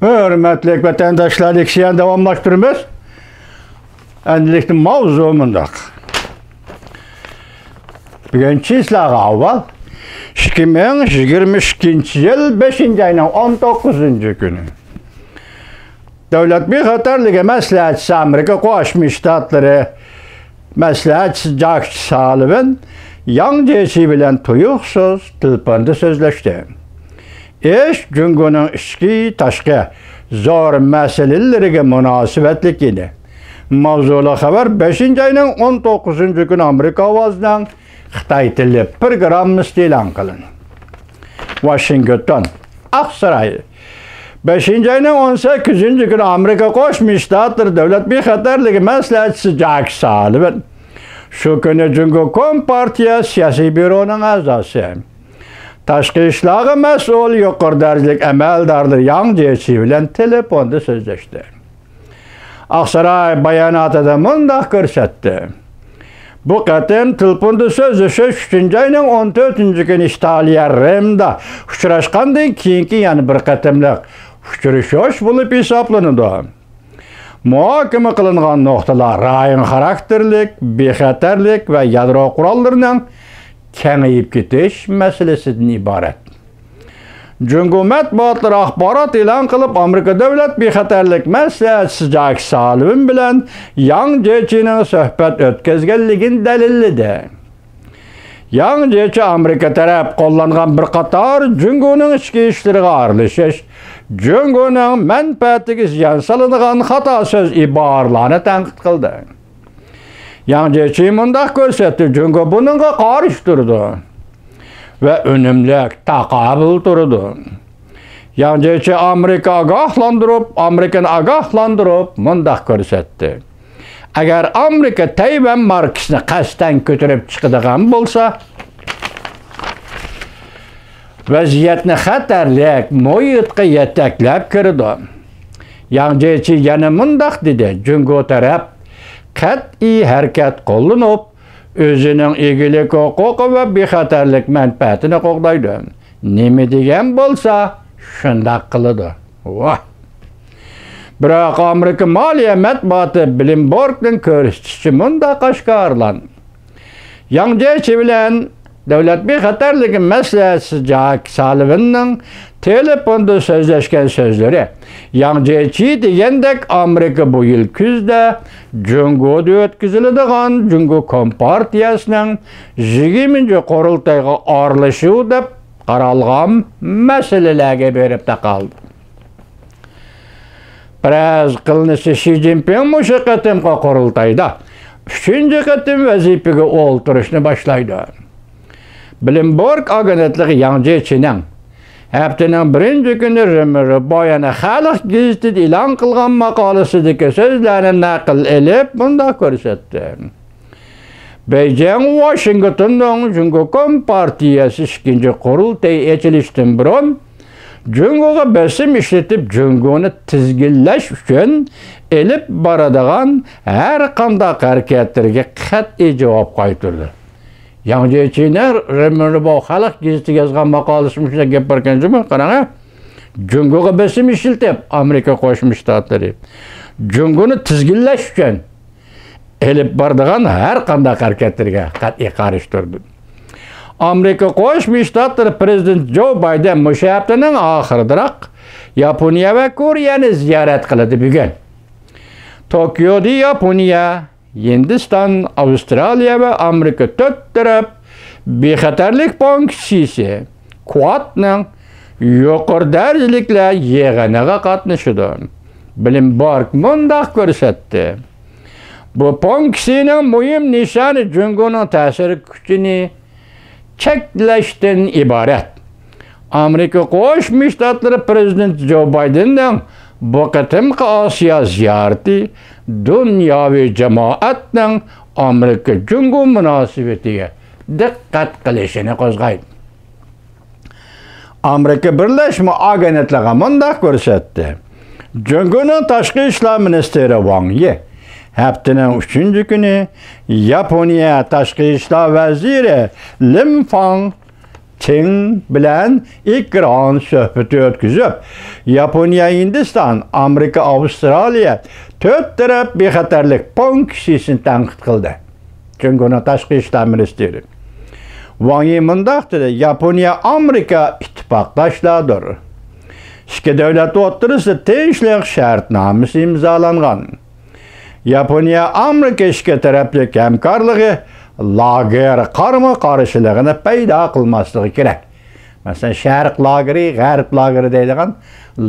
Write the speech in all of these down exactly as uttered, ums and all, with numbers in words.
ھۆرمەتلىك ۋەتەنداشلار، لېكسىيەنى داۋاملاشتۇرىمىز. ئەمدىلىكتە ماۋزۇ مۇنداق. بۈگۈن چىسلاغا ئاۋۋال، ئىككى مىڭ يىگىرمە ئىككىنچى يىل بەشىنچى ئاينىڭ ئون توققۇزىنچى كۈنى. دۆلەت بىخەتەرلىكى مەسلىھەتچىسى، ئامېرىكا قوشما شتاتلىرى مەسلىھەتچىسى جاك سالىۋان ياڭ جيېچى بىلەن تۇيۇقسىز تېلېفوندا سۆزلەشتى. ئىش جۇڭگونىڭ ئىچكى، تاشقى زور مەسىلىلىرىگە مۇناسىۋەتلىك ئىدى. ماۋزۇلۇق خەۋەر بەشىنچى ئاينىڭ ئون توققۇزىنچى كۈنى ئامېرىكا ئاۋازىنىڭ خىتاي تىلى پروگراممىسىدا ئېلان قىلىندى. ۋاشىنگتون، ئاقساراي. بەشىنچى ئاينىڭ ئون سەككىزىنچى كۈنى ئامېرىكا قوشما شتاتلىرى دۆلەت بىخەتەرلىكى مەسلىھەتچىسى جاك سالىۋان، شۇ كۈنى جۇڭگو كومپارتىيە سىياسىي بيۇرونىڭ ئەزاسى، تاشقى ئىشلارغا مەسئۇل يۇقىرى دەرىجىلىك ئەمەلدارلىرى ياڭ جيېچى بىلەن تېلېفوندا سۆزلەشتى. ئاقساراي باياناتىدا مۇنداق كۆرسەتتى: بۇ قېتىم تېلېفوندا سۆزلىشىش ئۈچىنچى ئاينىڭ ئون تۆتىنچى كۈنى ئىتالىيە رىمدا ئۇچراشقاندىن كېيىنكى يەنە بىر قېتىملىق ئۇچرىشىش بولۇپ ھېسابلىنىدۇ. مۇھاكىمە قىلىنغان نۇقتىلار رايون خاراكتېرلىك، بىخەتەرلىك ۋە يادرو قوراللىرىنىڭ كېڭىيىپ كېتىش مەسىلىسىدىن ئىبارەت. جۇڭگو مەتبۇئاتلىرى ئاخبارات ئېلان قىلىپ، ئامېرىكا دۆلەت بىخەتەرلىك مەسلىھەتچىسى جاك سالىۋان بىلەن ياڭ جيېچىنىڭ سۆھبەت ئۆتكۈزگەنلىكىنى دەلىللىدى. ياڭ جيېچى ئامېرىكا تەرەپ قوللانغان بىر قاتار جۇڭگونىڭ ئىچكى ئىشلىرىغا ئارىلىشىش، جۇڭگونىڭ مەنپەئەتىگە زىيان سالىدىغان خاتا سۆز ئىبارىلەرنى تەنقىد قىلدى. ياڭ جيېچى مۇنداق كۆرسەتتى: جۇڭگو بۇنىڭغا قارشى تۇرىدۇ ۋە ئۈنۈملۈك تاقابىل تۇرىدۇ. ياڭ جيېچى ئامېرىكا ئاگاھلاندۇرۇپ، ئامېرىكىنى ئاگاھلاندۇرۇپ مۇنداق كۆرسەتتى: ئەگەر ئامېرىكا تەيۋەن ماركىسىنى قەستەن كۆتۈرۈپ چىقىدىغان بولسا، ۋەزىيەتنى خەتەرلىك مۇھىتقا يېتەكلەپ كىرىدۇ. ياڭ جيېچى يەنە مۇنداق دېدى: جۇڭگو تەرەپ قەتئىي ھەرىكەت قوللىنىپ، ئۆزىنىڭ ئىگىلىك ھوقۇقى ۋە بىخەتەرلىك مەنپەئەتىنى قوغدايدۇ. نېمە دېگەن بولسا، شۇنداق قىلىدۇ. ۋاھ! بىراق ئامېرىكا مالىيە مەتبۇئاتى بلومبېرگنىڭ كۆرسىتىشىچە مۇنداق ئاشكارىلاندى: ياڭ جيېچى بىلەن دۆلەت بىخەتەرلىكى مەسلىھەتچىسى جاك سالىۋاننىڭ تېلېفوندا سۆزلەشكەن سۆزلىرى، ياڭ جيېچى دېگەندەك ئامېرىكا بۇ يىل كۈزدە جۇڭگودا ئۆتكۈزۈلىدىغان جۇڭگو كومپارتىيەسىنىڭ يىگىرمىنچى قۇرۇلتىيىغا ئارىلىشىش دەپ قارالغان مەسىلىلەرگە بېرىپ تاقالدى. پەرەز قىلىنىشىچە، شى جىنپىڭ مۇشۇ قېتىمقى قۇرۇلتايدا ئۈچىنچى قېتىم ۋەزىپىگە ئولتۇرۇشنى باشلايدۇ. بلومبېرگ ئاگېنتلىقى ياڭ جيېچىنىڭ ھەپتىنىڭ بىرىنچى كۈنى رېمېربو يەنە خەلق گېزىتىدە ئېلان قىلغان ماقالىسىدىكى سۆزلەرنى نەقىل ئېلىپ مۇنداق كۆرسەتتى: بېيجىڭ ۋاشىنگتوننىڭ جۇڭگو كومپارتىيەسى ئىككىنچى قۇرۇلتىيى ئېچىلىشتىن بۇرۇن جۇڭگوغا بېسىم ئىشلىتىپ، جۇڭگونى تىزگىنلەش ئۈچۈن ئېلىپ بارىدىغان ھەر قانداق ھەرىكەتلىرىگە قەتئىي جاۋاب قايتۇردى. ياڭ جيېچىنىڭ رېمېربو خەلق گېزىتىگە يازغان ماقالىسى مۇشۇنداق گەپ باركەن جۇمۇ، قاراڭ. جۇڭگوغا بېسىم ئىشلىتىپ، ئامېرىكا قوشما شتاتلىرى جۇڭگونى تىزگىنلەش ئۈچۈن ئېلىپ بارىدىغان ھەر قانداق ھەرىكەتلىرىگە قەتئىي قارشى تۇردى. ئامېرىكا قوشما شتاتلىرى پرېزىدېنتى جو بايدېن مۇشۇ ھەپتىنىڭ ئاخىرىدىراق ياپونىيە ۋە كورېيەنى زىيارەت قىلىدۇ بۈگۈن. توكيودا ياپونىيە، ھىندىستان، ئاۋسترالىيە ۋە ئامېرىكا تۆت تەرەپ بىخەتەرلىك بانكىسى، كۇئادنىڭ يۇقىرى دەرىجىلىكلەر يىغىنىغا قاتنىشىدۇ. بلومبېرگ مۇنداق كۆرسەتتى: بۇ بانكىسىنىڭ مۇھىم نىشانى جۇڭگونىڭ تەسىر كۈچىنى چەكلەشتىن ئىبارەت. ئامېرىكا قوشما شتاتلىرى پرېزىدېنتى جو بايدېننىڭ بۇ قېتىمقى ئاسىيا زىيارىتى دۇنياۋى جامائەتنىڭ ئامېرىكا جۇڭگو مۇناسىۋىتىگە دىققەت قىلىشىنى قوزغايدۇ. ئامېرىكا بىرلەشمە ئاگېنتلىقى مۇنداق كۆرسەتتى: جۇڭگونىڭ تاشقى ئىشلار مىنىستىرى ۋاڭ يى ھەپتىنىڭ ئۈچىنچى كۈنى ياپونىيە تاشقى ئىشلار ۋەزىرى لىن فاڭ چىڭ بىلەن ئېكران سۆھبىتى ئۆتكۈزۈپ، ياپونىيە، ھىندىستان، ئامېرىكا، ئاۋسترالىيە تۆت تەرەپ بىخەتەرلىك پونكىتسىسىنى تەنقىد قىلدى. جۇڭگونىڭ تاشقى ئىشلار مىنىستىرى ۋاڭ يى مۇنداق دېدى: ياپونىيە، ئامېرىكا ئىتتىپاقداشلاردۇر. ئىككى دۆلەت ئوتتۇرىسىدا تىنچلىق شەرتنامىسى ئىمزالانغان. ياپونىيە ئامېرىكا ئىككى تەرەپلىك ھەمكارلىقى لاگېر قارىمۇ قارشىلىقىنى پەيدا قىلماسلىقى كېرەك. مەسىلەن، شەرق لاگېرى، غەرب لاگېرى دەيدىغان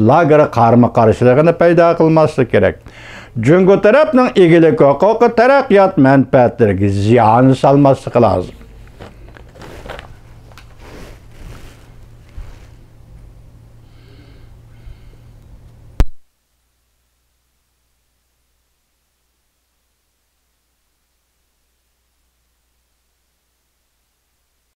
لاگېر قارىمۇ قارشىلىقىنى پەيدا قىلماسلىقى كېرەك. جۇڭگو تەرەپنىڭ ئىگىلىك ھوقۇقى، تەرەققىيات مەنپەئەتلىرىگە زىيان سالماسلىقى لازىم.